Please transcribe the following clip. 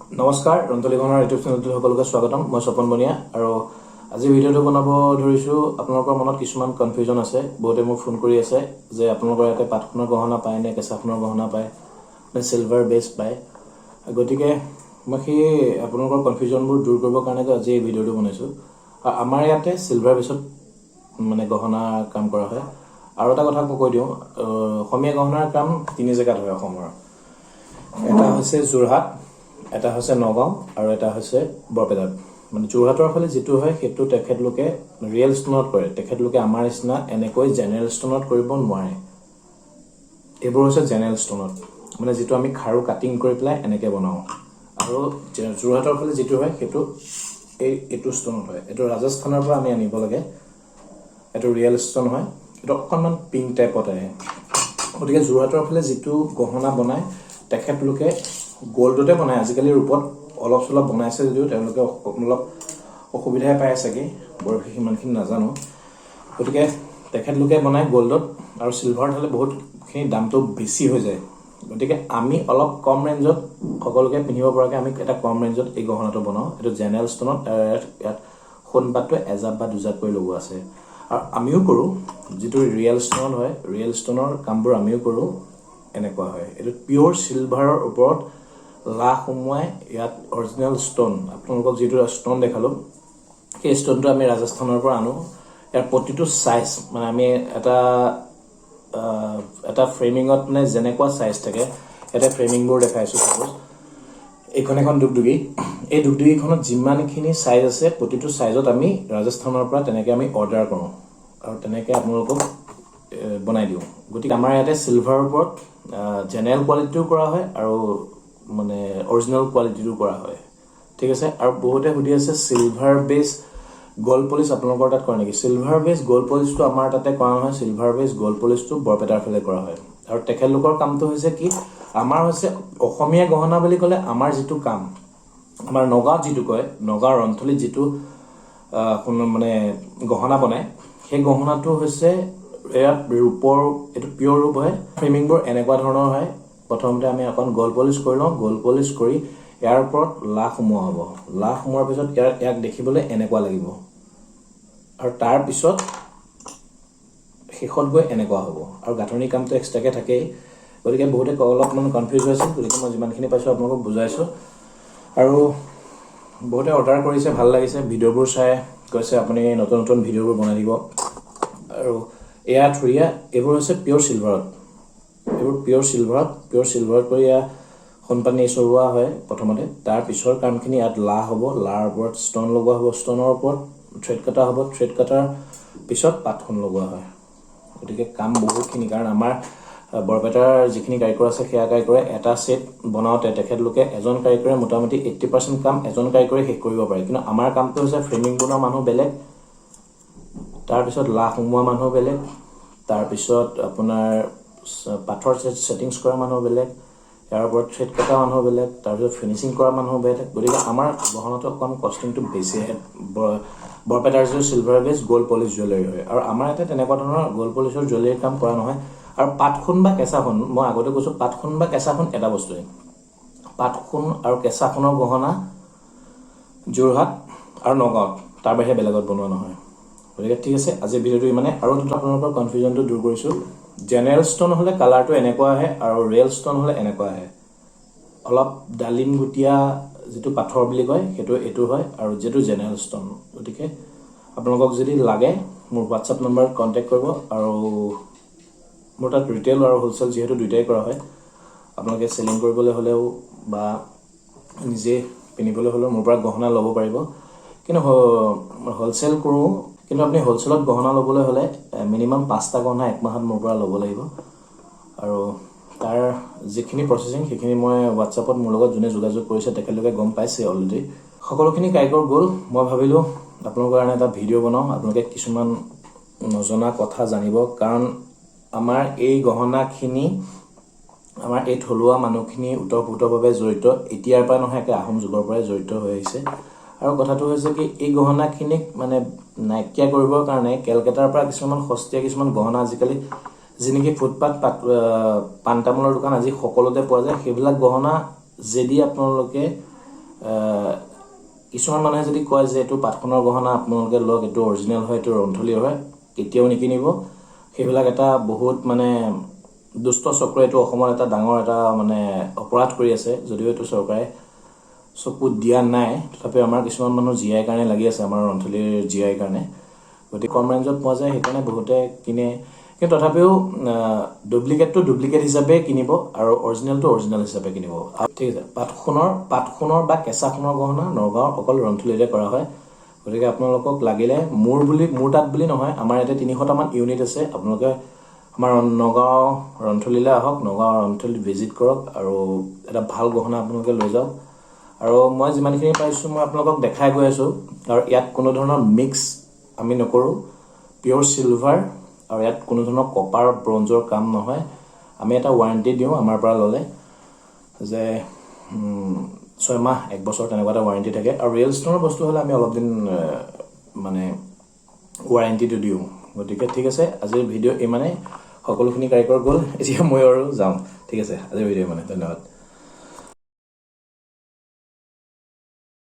নমস্কাৰ, ৰন্থলী গহনাৰ ইউটিউব চেনেলটোত সকলোকে স্বাগতম। মই স্বপন বনিয়া আৰু আজি ভিডিঅ'টো বনাব ধৰিছোঁ। আপোনালোকৰ মনত কিছুমান কনফিউজন আছে। বহুতে মোক ফোন কৰি আছে যে আপোনালোকৰ ইয়াতে পাতসোণৰ গহনা পায় নে কেঁচা সোণৰ গহনা পায় নে চিলভাৰ বেছ পায়। গতিকে মই সেই আপোনালোকৰ কনফিউজনবোৰ দূৰ কৰিবৰ কাৰণে আজি এই ভিডিঅ'টো বনাইছোঁ। আৰু আমাৰ ইয়াতে চিলভাৰ বেছত মানে গহনা কাম কৰা হয়। আৰু এটা কথা মই কৈ দিওঁ, অসমীয়া গহনাৰ কাম তিনি জেগাত হয় অসমৰ। এটা হৈছে যোৰহাট, এটা হৈছে নগাঁও আৰু এটা হৈছে বৰপেটাত। মানে যোৰহাটৰ ফালে যিটো হয়, সেইটো তেখেতলোকে ৰিয়েল ষ্ট'নত কৰে। তেখেতলোকে আমাৰ নিচিনা এনেকৈ জেনেৰেল ষ্ট'নত কৰিব নোৱাৰে। এইবোৰ হৈছে জেনেৰেল ষ্ট'নত, মানে যিটো আমি খাৰু কাটিং কৰি পেলাই এনেকৈ বনাওঁ। আৰু যোৰহাটৰ ফালে যিটো হয়, সেইটো এইটো ষ্ট'নত হয়। এইটো ৰাজস্থানৰ পৰা আমি আনিব লাগে। এইটো ৰিয়েল ষ্ট'ন হয়। এইটো অকণমান পিংক টাইপত আহে। গতিকে যোৰহাটৰ ফালে যিটো গহনা বনায়, তেখেতলোকে গ'ল্ডতে বনায়। আজিকালি ৰূপত অলপ চলপ বনাইছে যদিও তেওঁলোকে অলপ অসুবিধাই পায় চাগে, বৰ বিশেষ সিমানখিনি নাজানো। গতিকে তেখেতলোকে বনায় গ'ল্ডত আৰু চিলভাৰত হ'লে বহুতখিনি দামটো বেছি হৈ যায়। গতিকে আমি অলপ কম ৰেঞ্জত, সকলোকে পিন্ধিব পৰাকৈ আমি এটা কম ৰেঞ্জত এই গহনাটো বনাওঁ। এইটো জেনেৰেল ষ্ট'নত, ইয়াত সোণপাতটো এজাপ বা দুজাপকৈ লগোৱা আছে। আৰু আমিও কৰোঁ যিটো ৰিয়েল ষ্ট'নত হয়। ৰিয়েল ষ্ট'নৰ কামবোৰ আমিও কৰোঁ। এনেকুৱা হয়। এইটো পিয়'ৰ চিলভাৰৰ ওপৰত লা সোমোৱাই ইয়াত অৰিজিনেল ষ্ট'ন, আপোনালোকক যিটো ষ্ট'ন দেখালোঁ, সেই ষ্ট'নটো আমি ৰাজস্থানৰ পৰা আনো। ইয়াৰ প্ৰতিটো চাইজ, মানে আমি এটা ফ্ৰেমিঙত মানে যেনেকুৱা চাইজ থাকে, ইয়াতে ফ্ৰেমিংবোৰ দেখাইছোঁ। চাপ'জ এইখন এখন দুগদুগী। এই দুগদুগীখনত যিমানখিনি চাইজ আছে, প্ৰতিটো চাইজত আমি ৰাজস্থানৰ পৰা তেনেকৈ আমি অৰ্ডাৰ কৰোঁ আৰু তেনেকৈ আপোনালোকক বনাই দিওঁ। গতিকে আমাৰ ইয়াতে চিলভাৰৰ ওপৰত জেনেৰেল কোৱালিটিও কৰা হয় আৰু মানে অৰিজিনেল কোৱালিটিটো কৰা হয়। ঠিক আছে। আৰু বহুতে সুধি আছে, চিলভাৰ বেছ গ'ল্ড পলিচ আপোনালোকৰ তাত কৰে নেকি? চিলভাৰ বেছ গ'ল্ড পলিচটো আমাৰ তাতে কৰা নহয়। চিলভাৰ বেছ গ'ল্ড পলিচটো বৰপেটাৰ ফালে কৰা হয়। আৰু তেখেতলোকৰ কামটো হৈছে কি, আমাৰ হৈছে অসমীয়া গহনা বুলি ক'লে আমাৰ যিটো কাম, আমাৰ নগাঁৱত যিটো কয়, নগাঁৱৰ ৰন্থলীত যিটো মানে গহনা বনায়, সেই গহনাটো হৈছে ইয়াত ৰূপৰ, এইটো পিয়'ৰ ৰূপ হয়। ফ্ৰেমিংবোৰ এনেকুৱা ধৰণৰ হয়। প্ৰথমতে আমি অকণ গ'ল্ড পলিচ কৰি লওঁ। গ'ল্ড পলিচ কৰি ইয়াৰ ওপৰত লা সোমোৱা হ'ব। লা সোমোৱাৰ পিছত ইয়াক দেখিবলৈ এনেকুৱা লাগিব আৰু তাৰপিছত শেষত গৈ এনেকুৱা হ'ব। আৰু গাঁথনিৰ কামটো এক্সট্ৰাকৈ থাকেই। গতিকে বহুতে অলপমান কনফিউজ হৈছে। গতিকে মই যিমানখিনি পাইছোঁ আপোনালোকক বুজাইছোঁ। আৰু বহুতে অৰ্ডাৰ কৰিছে, ভাল লাগিছে ভিডিঅ'বোৰ চাই। কৈছে আপুনি নতুন নতুন ভিডিঅ'বোৰ বনাই দিব। আৰু এয়া থুৰীয়া, এইবোৰ হৈছে পিয়'ৰ চিলভাৰত। এইবোৰ পিয়'ৰ চিলভাৰত কৰি এয়া সোণপানী চৰোৱা হয় প্ৰথমতে। তাৰ পিছৰ কামখিনি ইয়াত লা হ'ব, লাৰ ওপৰত ষ্ট'ন লগোৱা হ'ব, ষ্ট'নৰ ওপৰত থ্ৰেড কটা হ'ব, থ্ৰেড কটাৰ পিছত পাতসোণ লগোৱা হয়। গতিকে কাম বহুতখিনি, কাৰণ আমাৰ বৰপেটাৰ যিখিনি কাৰিকৰ আছে, সেয়া কাৰিকৰে এটা ছেট বনাওঁতে তেখেতলোকে এজন কাৰিকৰে মোটামুটি 80% কাম এজন কাৰিকৰে শেষ কৰিব পাৰে। কিন্তু আমাৰ কামটো হৈছে ফ্ৰেমিং বনোৱা মানুহ বেলেগ, তাৰপিছত লা সোমোৱা মানুহ বেলেগ, তাৰপিছত আপোনাৰ পাথৰ ছেটিংছ কৰা মানুহ বেলেগ, ইয়াৰ ওপৰত থ্ৰেড কটা মানুহ বেলেগ, তাৰপিছত ফিনিচিং কৰা মানুহ বেলেগ। গতিকে আমাৰ গহনাটো অকণ কষ্টিংটো বেছি আহে। বৰপেটাৰ যিটো চিলভাৰ বেছ গ'ল্ড পলিচ জুৱেলাৰী হয় আৰু আমাৰ ইয়াতে তেনেকুৱা ধৰণৰ গ'ল্ড পলিচৰ জুৱেলাৰী কাম কৰা নহয়। আৰু পাতসোণ বা কেঁচা সোণ, মই আগতে কৈছোঁ, পাতসোণ বা কেঁচা সোণ এটা বস্তুৱেই। পাতসোণ আৰু কেঁচা সোণৰ গহনা যোৰহাট আৰু নগাঁৱত, তাৰ বাহিৰে বেলেগত বনোৱা নহয়। গতিকে ঠিক আছে, আজিৰ ভিডিঅ'টো ইমানে। আৰু আপোনালোকৰ কনফিউজনটো দূৰ কৰিছোঁ। জেনেৰেল ষ্ট'ন হ'লে কালাৰটো এনেকুৱা আহে আৰু ৰিয়েল ষ্ট'ন হ'লে এনেকুৱা আহে। অলপ ডালিম গুটীয়া যিটো পাথৰ বুলি কয়, সেইটো এইটো হয় আৰু যিটো জেনেৰেল ষ্ট'ন। গতিকে আপোনালোকক যদি লাগে, মোৰ হোৱাটছআপ নম্বৰত কণ্টেক্ট কৰিব। আৰু মোৰ তাত ৰিটেইল আৰু হ'লচেল যিহেতু দুয়োটাই কৰা হয়, আপোনালোকে চেলিং কৰিবলৈ হ'লেও বা নিজে পিন্ধিবলৈ হ'লেও মোৰ পৰা গহনা ল'ব পাৰিব। কিন্তু হ'লচেল কৰোঁ, কিন্তু আপুনি হ'লচেলত গহনা ল'বলৈ হ'লে মিনিমাম পাঁচটা গহনা এক মাহত মোৰ পৰা ল'ব লাগিব। আৰু তাৰ যিখিনি প্ৰচেছিং, সেইখিনি মই হোৱাটছআপত মোৰ লগত যোনে যোগাযোগ কৰিছে, তেখেতলোকে গম পাইছে অলৰেডি। সকলোখিনি কাৰিকৰ গ'ল। মই ভাবিলোঁ আপোনালোকৰ কাৰণে এটা ভিডিঅ' বনাওঁ, আপোনালোকে কিছুমান নজনা কথা জানিব। কাৰণ আমাৰ এই গহনাখিনি আমাৰ এই থলুৱা মানুহখিনি ওতঃপ্ৰোতভাৱে জড়িত। এতিয়াৰ পৰা নহয়, একে আহোম যুগৰ পৰাই জড়িত হৈ আহিছে। আৰু কথাটো হৈছে কি, এই গহনাখিনিক মানে নাইকিয়া কৰিবৰ কাৰণে কেলকাতাৰ পৰা কিছুমান সস্তীয়া কিছুমান গহনা, আজিকালি যি নেকি ফুটপাথ পাত পাণ তামোলৰ দোকান আজি সকলোতে পোৱা যায়, সেইবিলাক গহনা যদি আপোনালোকে কিছুমান মানুহে যদি কয় যে এইটো পাতসোণৰ গহনা, আপোনালোকে লওক, এইটো অৰিজিনেল হয়, এইটো ৰন্থলীৰ হয়, কেতিয়াও নিকিনিব। সেইবিলাক এটা বহুত মানে দুষ্ট চক্ৰ, এইটো অসমত এটা ডাঙৰ এটা মানে অপৰাধ কৰি আছে। যদিও এইটো চৰকাৰে চকু দিয়া নাই, তথাপিও আমাৰ কিছুমান মানুহ জীয়াই কাৰণে লাগি আছে, আমাৰ ৰন্থলীৰ জীয়াই কাৰণে। গতিকে কম ৰেঞ্জত পোৱা যায়, সেইকাৰণে বহুতে কিনে। কিন্তু তথাপিও ডুপ্লিকেটটো ডুপ্লিকেট হিচাপে কিনিব আৰু অৰিজিনেলটো অৰিজিনেল হিচাপে কিনিব। ঠিক আছে। পাতসোণৰ বা কেঁচা সোণৰ গহনা নগাঁৱৰ অকল ৰন্থলীতে কৰা হয়। গতিকে আপোনালোকক লাগিলে মোৰ বুলি, মোৰ তাত বুলি নহয়, আমাৰ ইয়াতে 300টামান ইউনিট আছে। আপোনালোকে আমাৰ নগাঁও ৰন্থলীলৈ আহক, নগাঁও ৰন্থলীত ভিজিট কৰক আৰু এটা ভাল গহনা আপোনালোকে লৈ যাওক। আৰু মই যিমানখিনি পাৰিছোঁ, মই আপোনালোকক দেখাই গৈ আছোঁ। আৰু ইয়াত কোনো ধৰণৰ মিক্স আমি নকৰোঁ, পিয়'ৰ চিলভাৰ আৰু ইয়াত কোনো ধৰণৰ কপাৰ, ব্ৰঞ্জৰ কাম নহয়। আমি এটা ৱাৰেণ্টি দিওঁ আমাৰ পৰা ল'লে যে 6 মাহ, এক বছৰ তেনেকুৱা এটা ৱাৰেণ্টি থাকে। আৰু ৰিয়েল ষ্ট'নৰ বস্তু হ'লে আমি অলপ দিন মানে ৱাৰেণ্টিটো দিওঁ। গতিকে ঠিক আছে, আজিৰ ভিডিঅ' ইমানেই। সকলোখিনি কাৰিকৰ গ'ল, এতিয়া মই আৰু যাওঁ। ঠিক আছে, আজিৰ ভিডিঅ' ইমানেই। ধন্যবাদ।